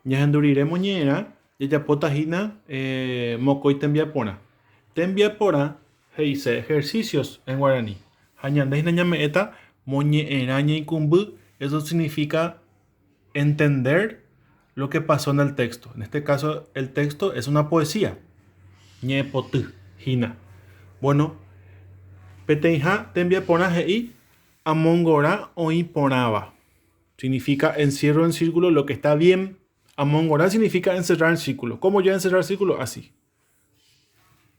Ñahendu rire moñe'ẽrã jajapóta hína mokõi tembiaporã. Tembiaporã he'ise ejercicios en guarani. Ha ñande hína ñame'ẽta moñe'ẽrã ñeikũmby, eso significa entender lo que pasó en el texto. En este caso, el texto es una poesía. Ñe'ẽpoty hína. Bueno, peteĩha tembiaporã he'i amongora oĩ porãva. Significa encierro en círculo lo que está bien. Amongora significa encerrar en círculo. ¿Cómo yo encerrar círculo? Así.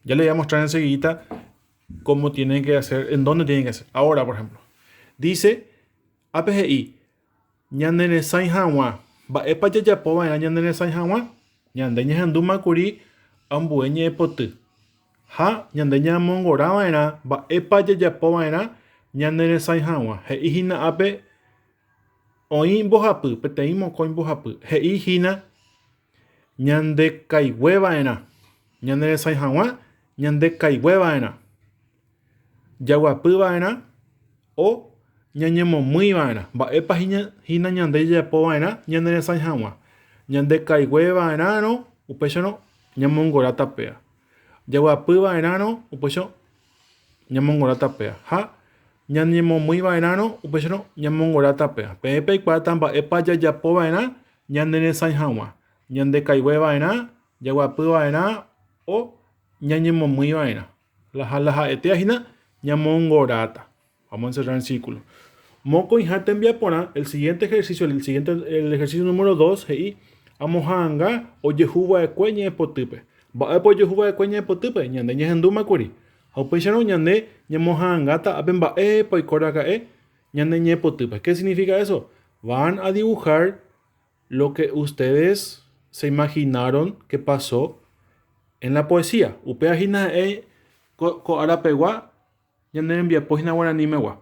Ya le voy a mostrar enseguida cómo tienen que hacer, en dónde tienen que hacer. Ahora, por ejemplo, dice ápe he'i, Ñaneresãi hag̃ua. Mba'épa jajapo va'erã ñaneresãi hag̃ua? Ñande ñahendúma kuri ambue ñe'ẽpoty. Ha ñande ñamongora va'erã mba'épa jajapo va'erã ñaneresãi hag̃ua. He'i hína ápe oĩ mbohapy, peteĩ mokõi mbohapy. He'i hína ñandekaigue va'erã. Ñaneresãi hag̃ua ñandekaigue va'erã. Jaguapy va'erã o ñañemomýi va'erã. Mba'épa hína ñande jajapo va'erã ñaneresãi hag̃ua? Ñandekaigue va'erãrõ, upéicharõ ñamongoráta péa. Jaguapy va'erãrõ, upéicharõ ñamongoráta péa. Ha ñañemomýi va'erãrõ, upéicharõ ñamongoráta péa. Peẽ peikuaáta mba'épa jajapo va'erã ñaneresãi hag̃ua. Ñandekaigue va'erã, jaguapy va'erã o ñañemomýi va'erã. La la ha'etéva hína ñamongoráta. Vamos a encerrar en círculo. Mokõiha tembiaporã, el siguiente ejercicio, el siguiente, el ejercicio número 2 he'i amoha'anga ojehu va'ekue ñe'ẽpotýpe. Mba'épa ojehu va'ekue ñe'ẽpotýpe? Ñande ñahendúma kuri. Ha upéicharõ ñande ñamoha'angáta ápe mba'épa oiko raka'e ñane ñe'ẽpotýpe. ¿Qué significa eso? Van a dibujar lo que ustedes se imaginaron que pasó en la poesía. Upéva hína ha'e ko, ko arapegua ñane rembiapo hína guaranimegua.